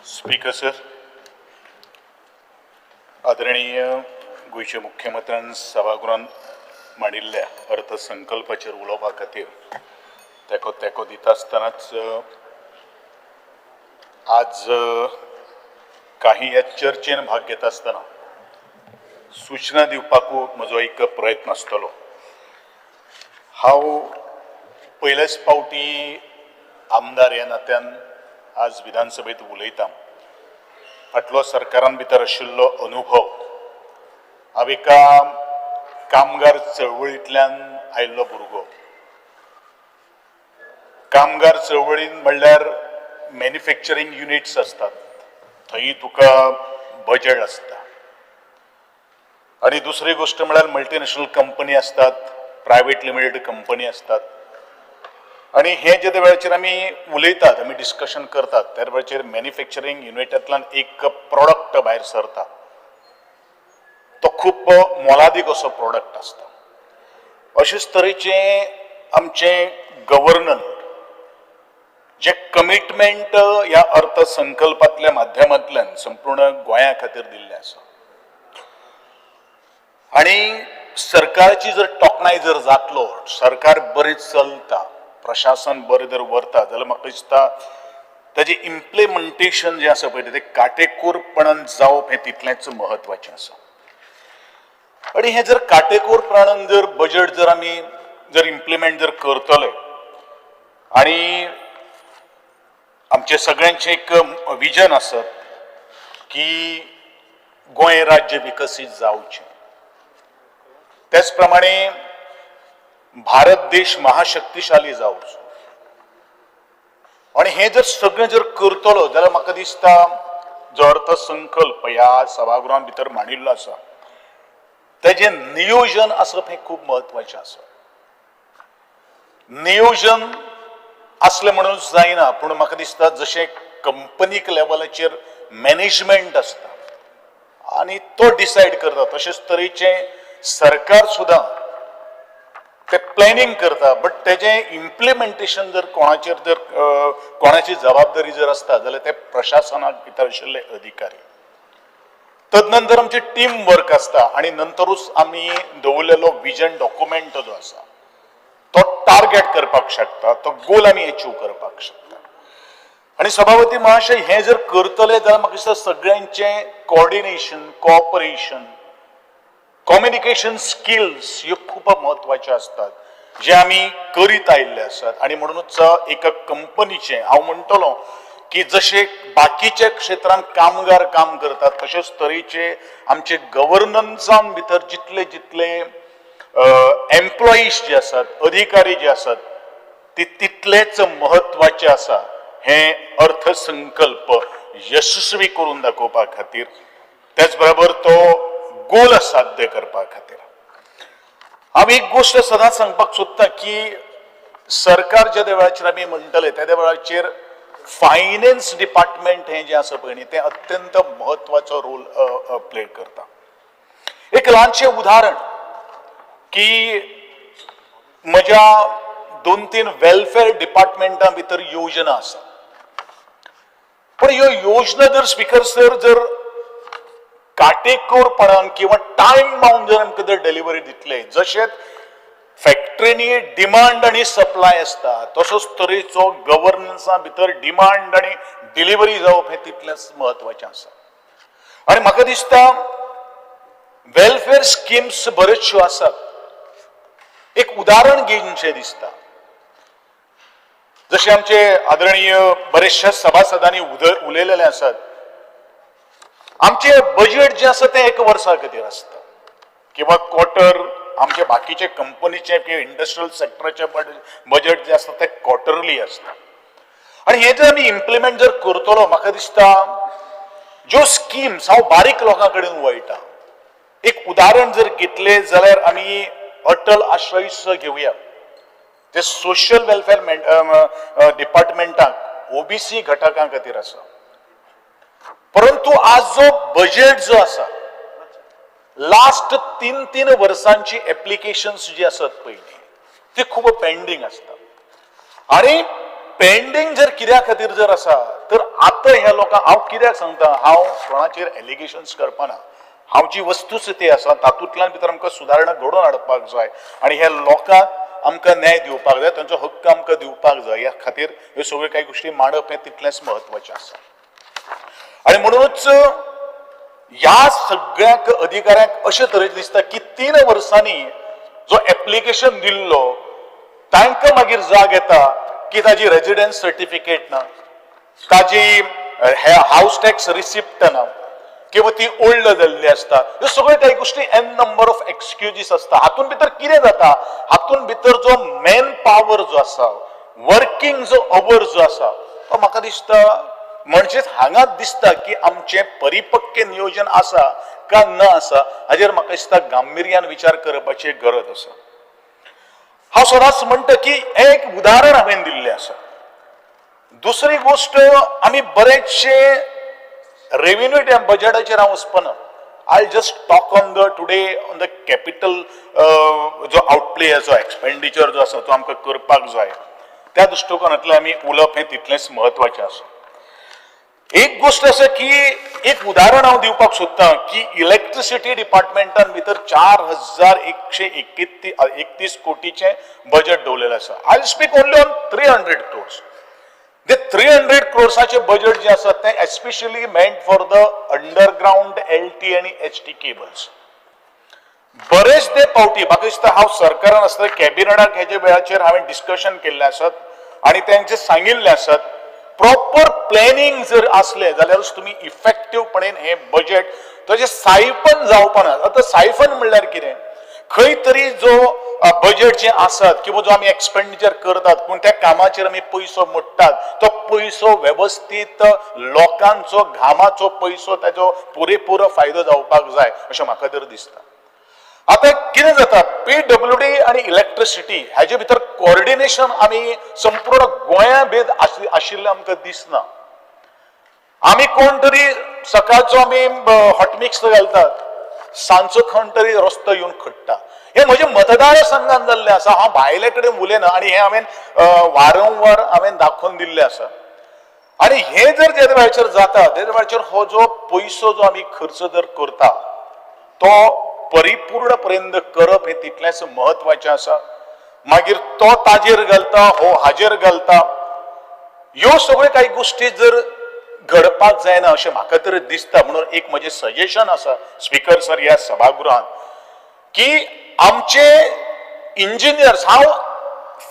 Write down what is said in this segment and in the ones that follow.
Speaker sir, आदरणीय गोंयच्या मुख्यमंत्र्यान सभागृहान मांडिल्ल्या अर्थसंकल्पाचेर उलोवपा खातीर तेको तेको दिता आसतनाच आज काही ह्या चर्चेन भाग घेता आसतना सूचना दिवपाकू म्हजो एक प्रयत्न आसतलो. हांव पयलेच फावटी आमदार ह्या नात्यान आज विधानसभेत उलयतां. फाटलो सरकारान भितर आशिल्लो अनुभव, हांव एका कामगार चळवळींतल्यान आयिल्लो भुरगो. कामगार चळवळीन म्हणल्यार मॅन्युफॅक्चरींग युनिट्स आसतात, थंय तुका बजेट आसता आनी दुसरी गोश्ट म्हळ्यार मल्टीनॅशनल कंपनी आसतात, प्रायवेट लिमिटेड कंपनी आसतात. आनी हे जे वेळाचेर आमी उलयतात, आमी डिस्कशन करतात, त्या वेळाचेर मॅन्युफॅक्चरींग युनिटांतल्यान एक प्रोडक्ट भायर सरता, तो खूब मोलादीक असो प्रोडक्ट आसता. अशेच तरेचें आमचें गव्हर्नन जे कमिटमेंट ह्या अर्थसंकल्पांतल्या माध्यमांतल्यान संपूर्ण गोंया खातीर दिल्लें आसा आनी सरकाराची जर तोखणाय जर जातलो, सरकार बरें चलता, प्रशासन बरें जर व्हरता जाल्यार म्हाका दिसता ताजें इम्प्लिमेंटेशन जें आसा पळय, तें काटेकोरपणान जावप हें तितलेंच म्हत्वाचें आसा. आनी हें जर काटेकोरपणान जर बजट जर आमी जर इम्प्लिमेंट जर करतले आनी आमचें सगळ्यांचें एक विजन आसत की गोंय राज्य विकसीत जावचें, त्याच प्रमाणे भारत देश महाशक्तिशाली जावचो, आनी हें जर सगळें जर करतलो जाल्यार म्हाका दिसता जो अर्थसंकल्प ह्या सभागृहान भितर मांडिल्लो आसा तेजें नियोजन आसप हें खूब म्हत्वाचें आसा. नियोजन आसलें म्हणून जायना, पूण म्हाका दिसता जशें कंपनीक लेवलाचेर मॅनेजमेंट आसता आनी तो डिसायड करता, तशेंच तरेचें सरकार सुद्दां ते प्लॅनिंग करता, बट तेजें इम्प्लिमेंटेशन जर कोणाचेर जर कोणाची जबाबदारी जर आसता जाल्यार ते प्रशासनाक भितर आशिल्ले अधिकारी. तदनंतर आमचें टीम वर्क आसता आनी नंतरूच आमी दवरलेलो विजन डॉक्युमेंट जो आसा तो टार्गेट करपाक शकता, तो गोल आमी एचीव करपाक शकता. आनी सभापती महाशय, हें जर करतले जाल्यार म्हाका दिसता सगळ्यांचें कॉर्डिनेशन, कॉपरेशन, कम्युनिकेशन स्किल्स ह्यो खूब म्हत्वाच्यो आसतात, जे आमी करीत आयिल्ले आसात. आनी म्हणूनच एका कंपनीचें हांव म्हणटलो की जशे बाकीच्या क्षेत्रांत कामगार काम करतात, तशेंच तरेचे आमचे गव्हर्नन्सान भितर जितले जितले एम्प्लॉईज जे आसात, अधिकारी जे आसात, ते तितलेच म्हत्वाचे आसा हें अर्थसंकल्प यशस्वी करून दाखोवपा खातीर, त्याच बरोबर तो गोल साध्य करपा खातीर. हांव एक गोश्ट सदांच सांगपाक सोदता की सरकार ज्या वेळाचेर आमी म्हणटले त्या वेळाचेर फायनान्स डिपार्टमेंट हें जें आसा पळय न्ही, तें अत्यंत म्हत्वाचो रोल प्ले करता. एक ल्हानशें उदाहरण की म्हज्या दोन तीन वेलफेअर डिपार्टमेंटा भितर योजना आसा, पण ह्यो योजना जर स्पीकर सर जर काटेकोरपणान किंवा टायम बाउंड जर आमकां जर डिलिव्हरी दितले, जशें फॅक्टरीनी डिमांड आनी सप्लाय आसता, तसोच तरेचो गव्हर्नन्सा भितर डिमांड आनी डिलिव्हरी जावप हें तितलेंच म्हत्वाचें आसा. आनी म्हाका दिसता वेलफेअर स्किम्स बऱ्योचश्यो आसात. एक उदाहरण घेवचें दिसता, जशे आमचे आदरणीय बरेचशे सभासदांनी उलयलेले आसात, आमचे बजेट जें आसा तें एक वर्सा खातीर आसता किंवा क्वॉर्टर. आमचे बाकीचे कंपनीचे किंवा इंडस्ट्रियल सेक्टराचे बजेट जे आसता तें क्वॉर्टरली आसता. आनी हें जर आमी इम्प्लिमेंट जर करतलो, म्हाका दिसता ज्यो स्किम्स, हांव बारीक लोकां कडेन वळटा. एक उदाहरण जर घेतलें जाल्यार आमी अटल आश्रय घेवया, ते सोशल वेलफेअर डिपार्टमेंटाक ओबीसी घटकां खातीर आसा. परंतु आज जो बजेट जो आसा, लास्ट तीन तीन वर्सांची एप्लिकेशन्स जी आसत पळय ती खूब पेंडींग आसता आनी पेंडींग जर कित्या खातीर जर आसा तर आतां ह्या लोकांक हांव कित्याक सांगता, हांव कोणाचेर एलिगेशन्स करपाना. हांव जी वस्तुस्थिती आसा तातूंतल्यान भितर आमकां सुदारणा घडोवन हाडपाक जाय आनी ह्या लोकांक आमकां न्याय दिवपाक जाय, तांचो हक्क आमकां दिवपाक जाय. ह्या खातीर ह्यो सगळ्यो कांय गोश्टी मांडप हें तितलेंच म्हत्वाचें आसा. आनी म्हणूनच ह्या सगळ्याक अधिकाऱ्यांक अशे तरेन दिसता की 3 वर्सांनी जो एप्लिकेशन दिल्लो तांकां मागीर जाग येता की ताजी रेजिडन्स सर्टिफिकेट ना, ताजी हावस टॅक्स रिसिप्ट ना, किंवा ती ओल्ड जाल्ली आसता. ह्यो सगळ्यो कांय गोश्टी एन नंबर ऑफ एक्सक्युजीस आसता. हातून भितर कितें जाता, हातून भितर जो मॅन पावर जो आसा, वर्किंग जो our जो आसा, तो म्हाका दिसता म्हणजेच हांगा दिसता की आमचें परिपक्व नियोजन आसा का ना आसा हाजेर म्हाका दिसता गांभिर्यान विचार करपाची गरज आसा. हांव सदांच म्हणटा की एक उदाहरण हांवें दिल्लें आसा. दुसरी गोश्ट, आमी बरेचशे रेव्हेन्यू बजेटाचेर हांव वचपाना. I just talk on the today on the capital जो आउटप्ले जो एक्सपेंडिचर जो आसा तो आमकां करपाक जाय, त्या दृश्टिकोनांतल्यान आमी उलोवप हें तितलेंच म्हत्वाचें आसा. एक गोश्ट आसा की एक उदाहरण हांव दिवपाक सोदतां की इलेक्ट्रिसिटी डिपार्टमेंटान भितर 4131 कोटीचें बजेट दवरलेलें आसा. I speak only on 300 crores. ते 300 क्रोर्साचे बजेट जे आसा तें especially meant for the underground LT आनी एचटी केबल्स. बरेच ते पावटी म्हाका दिसता हांव सरकारान आसतना कॅबिनेटाक हेजे वेळाचेर हांवें डिस्कशन केल्लें आसत आनी तांचे सांगिल्लें आसत, प्रॉपर प्लॅनिंग जर आसलें जाल्यारूच तुमी इफेक्टिवपणेन हें बजेट तशें सायफन जावपाना. आतां सायफन म्हणल्यार कितें, खंय तरी जो बजेट जे आसात किंवा जो आमी एक्सपेंडिचर करतात पूण त्या कामाचेर आमी पयसो मोडटात, तो पयसो वेवस्थीत लोकांचो घामाचो पयसो ताजो पुरेपूर फायदो जावपाक जाय अशें म्हाका तर दिसता. आतां कितें जाता, पीडब्ल्यूडी आनी इलेक्ट्रिसिटी हाजे भितर कोऑर्डिनेशन आमी संपूर्ण गोंया भेद आशिल्लें आमकां दिसना. आमी कोण तरी सकाळचो आमी हॉटमिक्स घालतात, सांजचो कोण तरी रस्तो येवन खडटा. हें म्हजें मतदारसंघान जाल्लें आसा, हांव भायले कडेन उलयना आनी हें हांवें वारंवार हांवें दाखोवन दिल्लें आसा. आनी हें जर जे वेळाचेर जाता ते वेळाचेर हो जो पयसो जो आमी खर्च जर करता तो परिपूर्ण पर्यंत करप हें तितलेंच म्हत्वाचें आसा. मागीर तो ताजेर घालता, हो हाजेर घालता, ह्यो सगळ्यो कांय गोश्टी जर घडपाक जायना अशें म्हाका तरी दिसता. म्हणून एक म्हजें सजेशन आसा स्पिकर सर ह्या सभागृहांत की आमचे इंजिनियर्स, हांव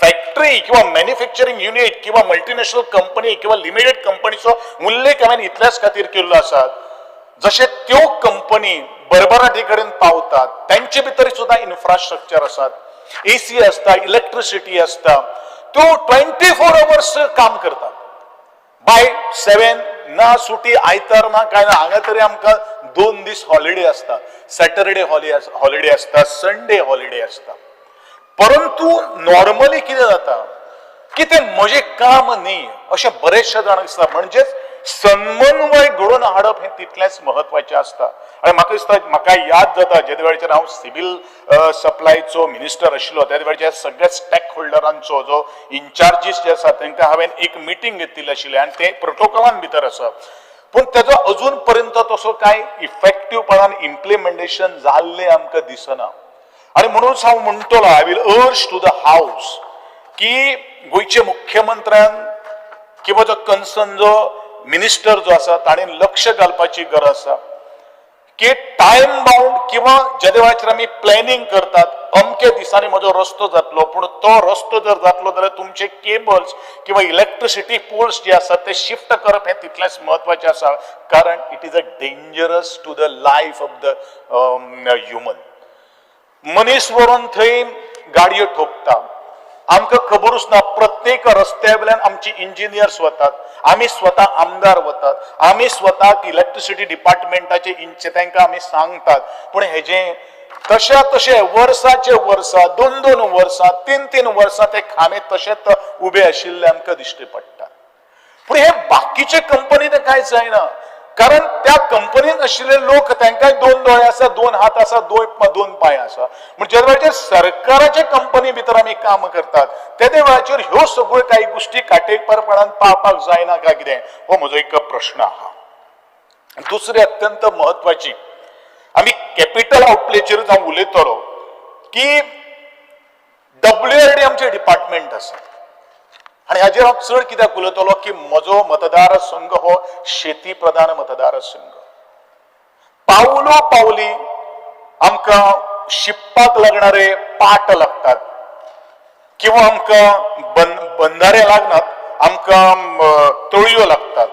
फॅक्टरी किंवा मॅन्युफॅक्चरींग युनीट किंवा मल्टीनॅशनल कंपनी किंवा लिमिटेड कंपनीचो उल्लेख हांवें इतल्याच खातीर केल्लो आसा, जशे त्यो कंपनी भरभराटी कडेन पावतात तेंचे भितर सुद्दां इन्फ्रास्ट्रक्चर आसात, एसी आसता, इलेक्ट्रिसिटी आसता, त्यो 24 अवर्स काम करतात. बाय 7 ना सुटी, आयतार ना काय ना. हांगा तरी आमकां 2 दीस हॉलिडे आसता, सॅटरडे हॉलिडे आसता, संडे हॉलिडे आसता. परंतु नॉर्मली कितें जाता की तें म्हजें काम न्ही अशें बरेचशे जाणांक दिसता. म्हणजेच समन्वय घडोवन हाडप हें तितलेंच म्हत्वाचें आसता. आनी म्हाका दिसता, म्हाका याद जाता जेदे वेळाचेर हांव सिवील सप्लायचो मिनिस्टर आशिल्लो त्या वेळाचेर सगळ्या स्टेक होल्डरांचो जो इन्चार्जीस जे आसा तांकां हांवें एक मिटींग घेतिल्ली आशिल्ली आनी तें प्रोटोकॉलान भितर आसा, पूण तेजो अजून पर्यंत तसो कांय इफेक्टिवपणान इम्प्लिमेंटेशन जाल्लें आमकां दिसना. आनी म्हणूनच हांव म्हणटलो, I will urge to the house की गोंयचे मुख्यमंत्र्यान किंवा जो कन्सर्न जो मिनिस्टर जो आसा ताणें लक्ष घालपाची गरज आसा की टायम बाउंड किंवा जेदे वेळाचेर आमी प्लॅनिंग करतात अमके दिसांनी म्हजो रस्तो जातलो, पूण तो रस्तो जर जातलो जाल्यार तुमचे केबल्स किंवा इलेक्ट्रिसिटी पोल्स जे आसात ते शिफ्ट करप हें तितलेंच म्हत्वाचें आसा, कारण it is a dangerous to the life of the human. मनीस व्हरून थंय गाडयो ठोकता, आमकां खबरूच ना. प्रत्येक रस्त्या वयल्यान आमची इंजिनियर्स वतात, आमी स्वता आमदार वतात, आमी स्वताक इलेक्ट्रिसिटी डिपार्टमेंटाचे इंच तांकां आमी सांगतात, पूण हेजें तशा तशें वर्साचे वर्सां, 2-2 वर्सां, 3-3 वर्सां ते खांबे तशेंच उबे आशिल्ले आमकां दिश्टी पडटा. पूण हे बाकीचे कंपनीन कांय जायना. कारण त्या कंपनीन आशिल्ले लोक तांकांय दोन दोळे आसा, दोन हात आसा, दोन पांय आसा. म्हण ज्या वेळाचेर सरकाराच्या कंपनी भितर आमी काम करतात तेदे वेळाचेर ह्यो सगळ्यो काही गोष्टी काटेकोरपणान पाळपाक जायना काय कितें, हो म्हजो एक प्रश्न आहा. दुसरी अत्यंत महत्वाची, आमी कॅपिटल आउटलेचेरूच हांव उलयतलो की डब्ल्यूआरडी आमचें डिपार्टमेंट आसा आनी हाजेर हांव चड कित्याक उलयतलो की म्हजो मतदारसंघ हो शेती प्रधान मतदारसंघ. पावलो पावली आमकां शिंपपाक लागणारे पाट लागतात किंवा आमकां बंधारे लागनात, आमकां तळयो लागतात,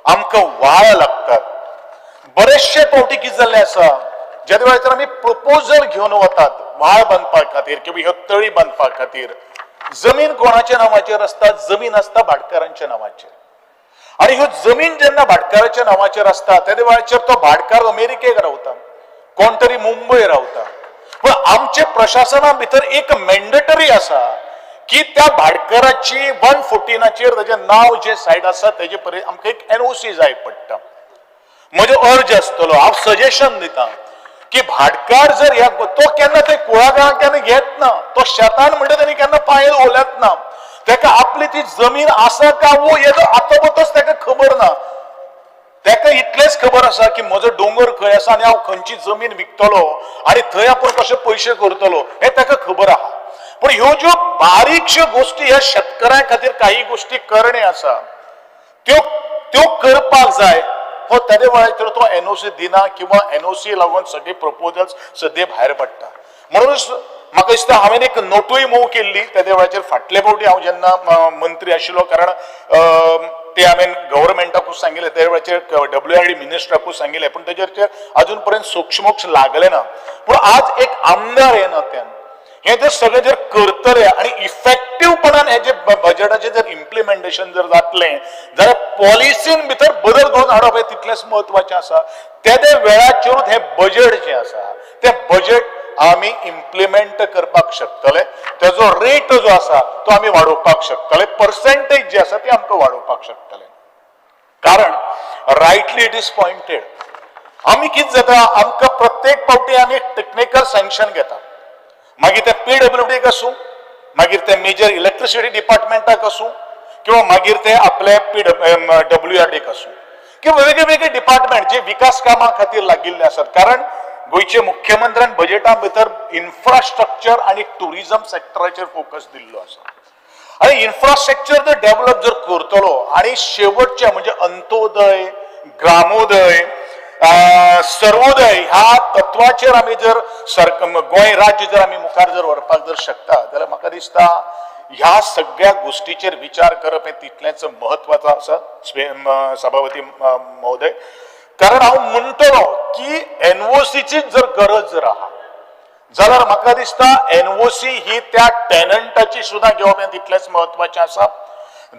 आमकां व्हाळ लागतात. बरेचशे फावटी कितें जाल्लें आसा, ज्या वेळाचेर आमी प्रपोजल घेवन वतात व्हाळ बांदपा खातीर किंवा ह्यो तळी बांदपा खातीर, जमीन कोणाच्या नांवाचेर आसता? जमीन आसता भाटकारांच्या नांवाचेर. आनी ह्यो जमीन जेन्ना भाटकाराच्या नांवाचेर आसता तेदे वेळाचेर तो भाटकार अमेरिकेक रावता, कोण तरी मुंबय रावता. पूण आमचे प्रशासना भितर एक मॅन्डेटरी आसा की त्या भाटकाराची 114चेर ताजें नांव जे सायड आसा तेजे पर्यंत आमकां एक एनओसी जाय पडटा. म्हजो अर्ज आसतलो, हांव सजेशन दिता की भाटकार जर ह्या तो केन्ना ते कुळागरां केन्ना घेत ना, तो शेतान म्हणटा तेणी केन्ना पांय ओलत ना, तेका आपली ती जमीन आसा का वो हेजो आतां तेका खबर ना. तेका इतलेंच खबर आसा की म्हजो दोंगर खंय आसा आनी हांव खंयची जमीन विकतलो आनी थंय आपूण कशे पयशे करतलो हें तेका खबर आहा. पूण ह्यो ज्यो बारीकश्यो गोश्टी ह्या शेतकऱ्यां खातीर काही गोश्टी करणे आसा त्यो त्यो करपाक जाय. हो तेदे वेळाचेर तो एनओसी दिना किंवा एनओसी लागून सगळे प्रपोजल्स सद्या भायर पडटा. म्हणूनच म्हाका दिसता हांवें एक नोटूय मूव केल्ली तेदे वेळाचेर. फाटले फावटी हांव जेन्ना मंत्री आशिल्लो, कारण ते हांवें गव्हर्मेंटाकूच सांगिल्लें, त्या वेळाचेर डब्ल्यूआरडी मिनिस्टराकूच सांगिल्लें, पूण तेजेर अजून पर्यंत सोक्षमोक्ष लागले ना. पूण आज एक आमदार हे नात्यान हे जर सगळें जर करतले आनी इफेक्टिवपणान हे जे बजेटाचें जर इम्प्लिमेंटेशन जर जातलें जाल्यार पॉलिसीन भितर बदल घडोवन हाडप हें तितलेंच म्हत्वाचें आसा. तेदे वेळाचेरूच हें बजेट जें आसा तें बजेट आमी इम्प्लिमेंट करपाक शकतले, तेजो रेट जो आसा तो आमी वाडोवपाक शकतले, पर्सेंटेज जी आसा ती आमकां वाडोवपाक शकतले. कारण रायटली it is pointed, आमी कितें जाता, आमकां प्रत्येक फावटी आमी टेक्निकल सँक्शन घेता, मागीर ते पीडब्ल्यूडीक आसूं, मागीर ते मेजर इलेक्ट्रिसिटी डिपार्टमेंटाक आसूं किंवा मागीर ते आपले पी डब्ल्यूआरडीक आसूं किंवा वेगळे वेगळे डिपार्टमेंट जे विकास कामां खातीर लागिल्ले आसात. कारण गोंयचे मुख्यमंत्र्यान बजेटा भितर इन्फ्रास्ट्रक्चर आनी टुरिझम सेक्टराचेर फोकस दिल्लो आसा आनी इन्फ्रास्ट्रक्चर जर डेव्हलप जर करतलो आनी शेवटचे म्हणजे अंत्योदय, ग्रामोदय, सर्वोदय ह्या तत्वाचेर आमी जर गोंय राज्य जर आमी मुखार जर व्हरपाक जर शकता जाल्यार म्हाका दिसता ह्या सगळ्या गोश्टीचेर विचार करप हें तितलेंच म्हत्वाचो आसा सभापती महोदय. कारण हांव म्हणटलो की एनओसीची जर गरज जर आहा जाल्यार म्हाका दिसता एनओसी ही त्या टेनंटाची सुद्दां घेवप हें तितलेंच म्हत्वाचें आसा.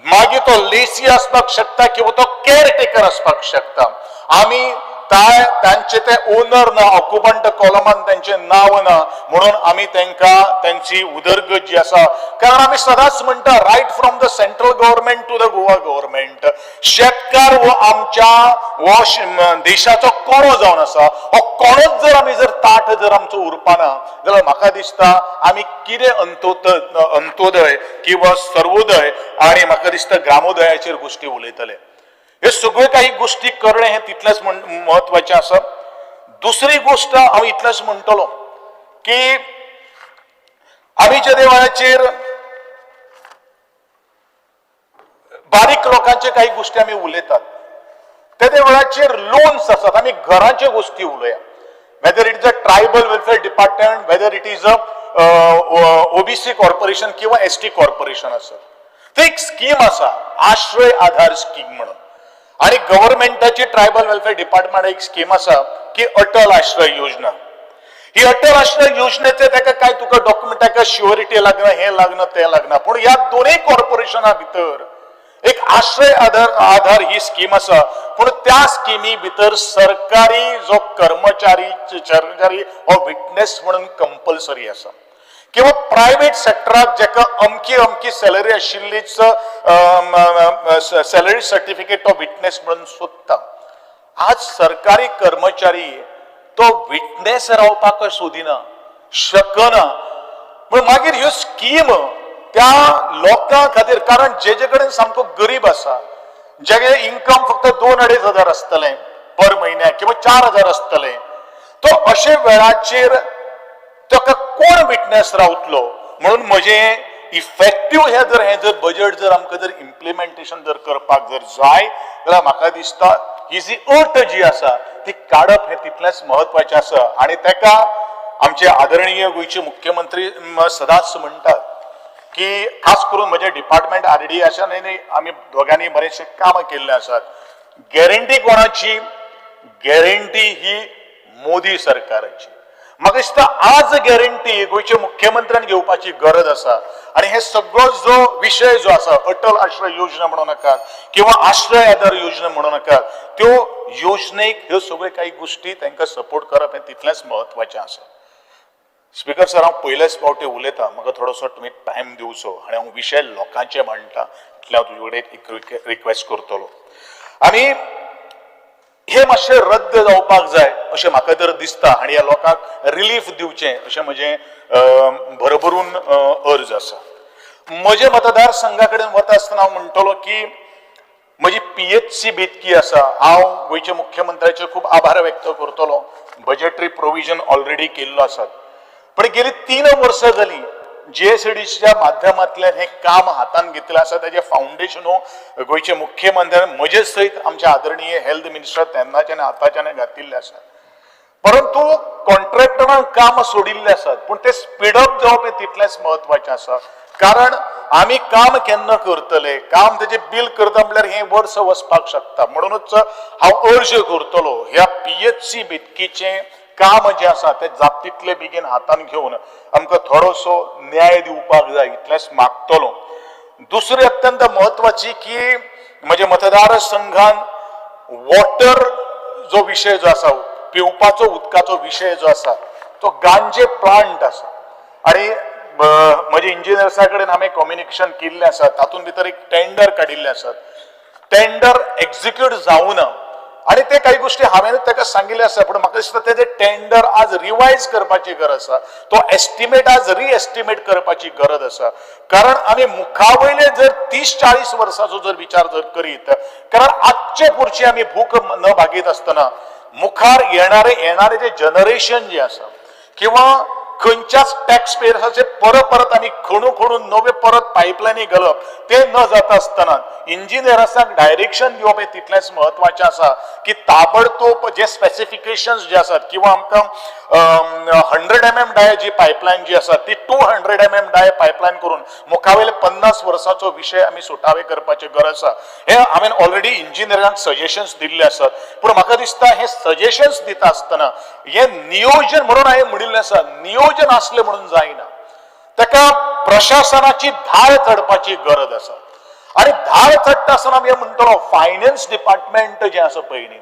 मागीर तो लेसी आसपाक शकता किंवा तो केअर टेकर आसपाक शकता. आमी तांचे ते ओनर ना, ऑक्युपंट कॉलमान त्यांचे नांव ना, म्हणून आमी तांकां त्यांची उदरगत जी आसा, कारण आमी सदांच म्हणटा right from the central government to the Goa government, शेतकार हो आमच्या हो देशाचो कोणो जावन आसा. हो कोणोच जर आमी जर ताट जर आमचो उरपाना जाल्यार म्हाका दिसता आमी कितें अंत्योदय किंवा सर्वोदय आनी म्हाका दिसता ग्रामोदयाचेर गोश्टी उलयतले. हे सगळ्यो काही गोश्टी करणे हें तितलेंच म्हत्वाचें आसा. दुसरी गोश्ट हांव इतलेंच म्हणटलो की आमी ज्या वेळाचेर बारीक लोकांचे काही गोश्टी आमी उलयतात तेदे वेळाचेर लोन्स आसात, आमी घरांच्यो गोश्टी उलया, whether it is a tribal welfare department, whether it is a OBC corporation किंवा एसटी कॉर्पोरेशन आसा, ते एक स्कीम आसा आश्रय आधार स्कीम म्हणून. आनी गव्हर्मेंटाची ट्रायबल वेलफेअर डिपार्टमेंट एक स्कीम आसा की अटल आश्रय योजना. ही अटल आश्रय योजनेचे ताका काय तुका डॉक्युमेंट, ताका शुअरिटी लागना, हें लागना, तें लागना. पूण ह्या दोनूय कॉर्पोरेशना भितर एक आश्रय आधार ही स्कीम आसा, पूण त्या स्किमी भितर सरकारी जो कर्मचारी हो विटनेस म्हणून कंपल्सरी आसा किंवा प्रायव्हेट सेक्टराक जेका अमकी अमकी सॅलरी आशिल्लीच सॅलरी सर्टिफिकेट तो विटनेस म्हणून सोदता. आज सरकारी कर्मचारी तो विटनेस रावपाक सोदिना, शकना. पूण मागीर ह्यो स्कीम त्या लोकां खातीर, कारण जेजे कडेन सामको गरीब आसा, जेगे इन्कम फक्त 2-2.5 हजार आसतलें पर म्हयन्याक किंवा 4,000 आसतलें, तो अशे वेळाचेर ताका कोण विटनेस रावतलो? म्हणून म्हजें इफेक्टीव हे जर बजेट जर आमकां जर इम्प्लिमेंटेशन जर करपाक जर जाय जाल्यार म्हाका दिसता ही जी अट जी आसा ती काडप हें तितलेंच म्हत्वाचें आसा. आनी ताका आमचे आदरणीय गोंयचे मुख्यमंत्री सदांच म्हणटात की खास करून म्हजें डिपार्टमेंट आरडी आसा न्ही, आमी दोगांनी बरेचशे कामां केल्ले आसात. गॅरंटी कोणाची? गॅरंटी ही मोदी सरकाराची. म्हाका दिसता आज गॅरंटी गोंयच्या मुख्यमंत्र्यान घेवपाची गरज आसा. आनी हे सगळो जो विशय जो आसा, अटल आश्रय योजना म्हणू नाकात किंवा आश्रय आधार योजना म्हणू नाकात, त्यो योजनेक ह्यो सगळ्यो काही गोश्टी तांकां सपोर्ट करप हें तितलेंच म्हत्वाचें आसा. स्पीकर सर, हांव पयलेच फावटी उलयतां, म्हाका थोडोसो तुमी टायम दिवचो आनी हांव विशय लोकांचे मांडटा इतलें हांव तुजे कडेन एक रिक्वेस्ट करतलो. आनी हे मातशें रद्द जावपाक जाय अशें म्हाका तर दिसता आनी ह्या लोकांक रिलीफ दिवचें अशें म्हजें भरभरून अर्ज आसा. म्हजे मतदारसंघा कडेन वता आसतना हांव म्हणटलो की म्हजी पीएचसी बेतकी आसा. हांव गोंयच्या मुख्यमंत्र्याचे खूब आभार व्यक्त करतलो, बजेटरी प्रोविजन ऑलरेडी केल्लो आसा. पण गेली 3 वर्सां जाली जीएसआयडीसीच्या माध्यमांतल्यान हें काम हातान घेतलें आसा. ताजें फावंडेशन गोंयचे मुख्यमंत्र्यान म्हजे सयत आमचे आदरणीय हेल्थ मिनिस्टर तेन्नाच्यान आतांच्यान घातिल्ले आसा. परंतु कॉन्ट्रॅक्टरान काम सोडिल्ले आसात, पूण ते स्पीडअप जावप हें तितलेंच म्हत्वाचें आसा. कारण आमी काम केन्ना करतले, काम तेजें बील करता म्हणल्यार हें वर्स वचपाक शकता. म्हणूनच हांव अर्ज करतलो, ह्या पीएचसी बेतकीचें काम जें आसा तें जाता तितले बेगीन हातान घेवन आमकां थोडोसो न्याय दिवपाक जाय, इतलेंच मागतलो. दुसरी अत्यंत म्हत्वाची की म्हज्या मतदारसंघान वॉटर जो विशय जो आसा, पिवपाचो उदकाचो विशय जो आसा, तो गांजे प्लांट आसा. आनी म्हजे इंजिनियर्सा कडेन हांवें कम्युनिकेशन केल्लें आसा. तातूंत भितर एक टेंडर काडिल्लें आसा, टेंडर एक्झिक्यूट जावना आनी ते काही गोश्टी हांवें ताका सांगिल्ले आसा. पूण म्हाका दिसता तेजे टेंडर आज रिवायज करपाची गरज आसा, तो एस्टिमेट आज रिएस्टिमेट करपाची गरज आसा. कारण आमी मुखावयले जर 30-40 वर्साचो जर विचार जर करीत, कारण आजचे पुरची आमी भूक न भागीत आसतना मुखार येणारे येणारे जे जनरेशन जे आसा किंवा खंयच्याच टॅक्स पेयर्साचे परत परत आमी खणू खणून नवे परत पायपलायनी घालप ते न जाता आसतना इंजिनियर्सांक डायरेक्शन दिवप हें तितलेंच म्हत्वाचें आसा की ताबडतोब जे स्पेसिफिकेशन्स जे आसात किंवा आमकां 100 mm डाय जी पायपलायन जी आसा ती 200 mm dia pipeline करून मुखावेले 50 वर्साचो विशय आमी सुटावे करपाची गरज आसा. हे हांवें ऑलरेडी इंजिनियरांक सजेशन्स दिल्ले आसात. पूण म्हाका दिसता हे सजेशन्स दिता आसतना हे नियोजन म्हणून हांवें म्हणिल्लें आसा, नियोजन आसलें म्हणून जायना, ताका प्रशासनाची धार चडपाची गरज आसा. आनी धार चडटा आसतना आमी म्हणटलो फायनान्स डिपार्टमेंट जें आसा पळय न्ही,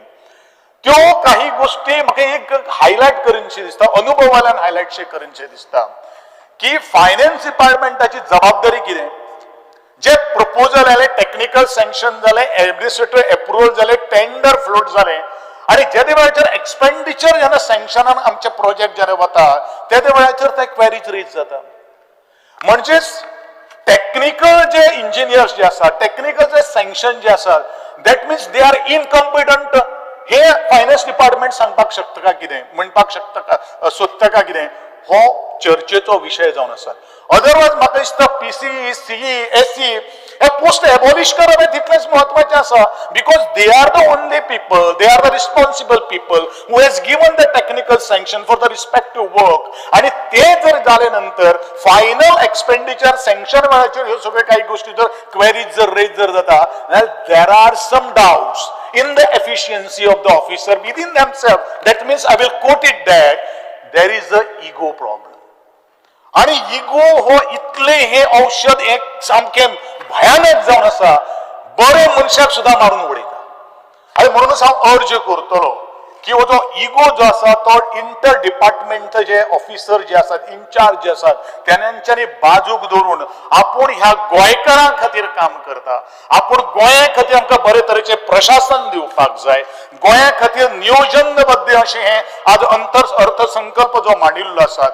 त्यो काही गोष्टी म्हाका एक हायलायट करीनशें दिसता, अनुभवाल्यान हायलायटशें करीनशें दिसता की फायनान्स डिपार्टमेंटाची जबाबदारी कितें? जे प्रपोजल आयले, टेक्निकल सँक्शन जालें, एडमिनिस्ट्रेटिव्ह एप्रुवल जालें, टेंडर फ्लोट जालें आनी जेदे वेळाचेर एक्सपेंडिचर जेन्ना सँक्शनान आमचे प्रोजेक्ट जेन्ना वता तेदे वेळाचेर ते क्वेरीज रेज जाता. म्हणजेच टेक्निकल जे इंजिनियर्स जे आसा, टेक्निकल जे सँक्शन जे आसा, that means they are incompetent. हे फायनान्स डिपार्टमेंट सांगपाक शकता का कितें, म्हणपाक शकता का, सोदता का कितें, हो चर्चेचो विशय जावन आसा. अदरवायज म्हाका दिसता पीसी, सीई, एसई हे पोस्ट एबॉलिश करप हें तितलेंच म्हत्वाचें आसा, because they are the only people, they are the responsible people who has given the technical sanction for the respective work. आणि ते जर जाले नंतर फायनल एक्सपेंडिचर सँक्शन वेळाचेर ह्यो सगळ्यो काही गोष्टी जर क्वेरीज जर रेज जर जाता, there are some doubts in the efficiency of the officer within themselves. That means I will quote it that there is a ego problem. आणि इगो हो इतले हे औषध एक सामकें भयानक जावन आसा, बरे मनशाक सुद्दां मारून उडयता. आनी म्हणूनच हांव अर्ज करतलो की हो जो इगो जो आसा तो इंटर डिपार्टमेंट जे ऑफिसर जे आसात, इन्चार्ज जे आसात, तेंच्यांनी बाजूक दवरून आपूण ह्या गोंयकारां खातीर काम करता, आपूण गोंया खातीर आमकां बरे तरेचें प्रशासन दिवपाक जाय, गोंया खातीर नियोजनबद्ध अशें हें आज अंतर अर्थसंकल्प जो मांडिल्लो आसा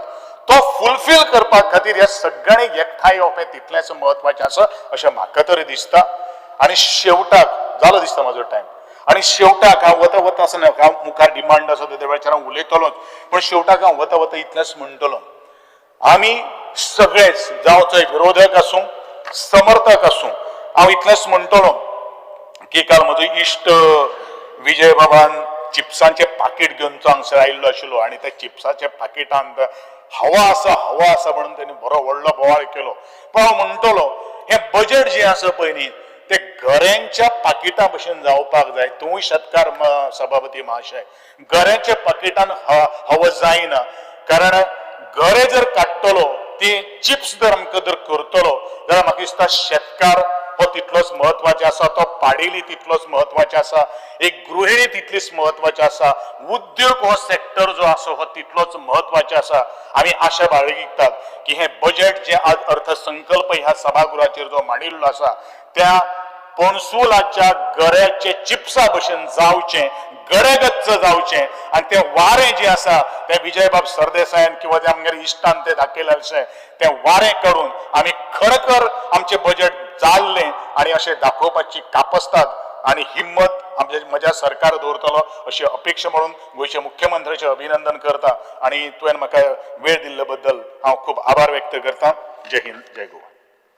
तो फुलफील करपा खातीर ह्या सगळ्यांनी एकठांय येवप हें तितलेंच म्हत्वाचें आसा अशें म्हाका तरी दिसता. आनी शेवटाक जालो दिसता म्हाजो टायम, आनी शेवटाक हांव वता वता आसना, हांव मुखार डिमांड आसा त्या वेळाचेर हांव उलयतलोच, पूण शेवटाक हांव वता वता इतलेंच म्हणटलो, आमी सगळेच जावं चोय विरोधक आसूं समर्थक आसूं, हांव इतलेंच म्हणटलो की काल म्हजो इश्ट विजय बाबान चिप्सांचें पाकीट घेवन तो हांगसर आयिल्लो आशिल्लो आनी त्या चिप्साच्या पाकिटांत हवा आसा हवा आसा म्हणून तेणी बरो व्हडलो बोवाळ केलो. पूण हांव म्हणटलो हें बजेट जें आसा पळय न्ही तें गऱ्यांच्या पाकिटा भशेन जावपाक जाय. तूंय शेतकार सभापती महाशय, गऱ्यांच्या पाकिटान हवा जायना, कारण गरे जर काडटलो ती चिप्स जर आमकां जर करतलो जाल्यार म्हाका दिसता शेतकार हो तितलोच म्हत्वाचो आसा, तो पाडेली तितलोच म्हत्वाचो आसा, एक गृहिणी तितलीच म्हत्वाची आसा, उद्योग हो सेक्टर जो आसा हो तितलोच म्हत्वाचो आसा. आमी आशा बाळगितात की हें बजेट जें आज अर्थसंकल्प ह्या सभागृहाचेर जो मांडिल्लो आसा त्या पणसुलाच्या गऱ्याचे चिप्सा भशेन जावचें, गरेगच्च जावचें आनी तें वारें जें आसा तें विजयबाब सरदेसायान किंवा त्या आमगेर इश्टान तें दाखयलें अशें तें वारें करून आमी खरोखर आमचें बजेट जाल्लें आनी अशें दाखोवपाची कापस्ताद आनी हिम्मत आमच्या म्हज्या सरकार दवरतलो अशी अपेक्षा म्हणून गोंयच्या मुख्यमंत्र्याचें अभिनंदन करता आनी तुवें म्हाका वेळ दिल्ले बद्दल हांव खूब आभार व्यक्त करता. जय हिंद, जय गोवा.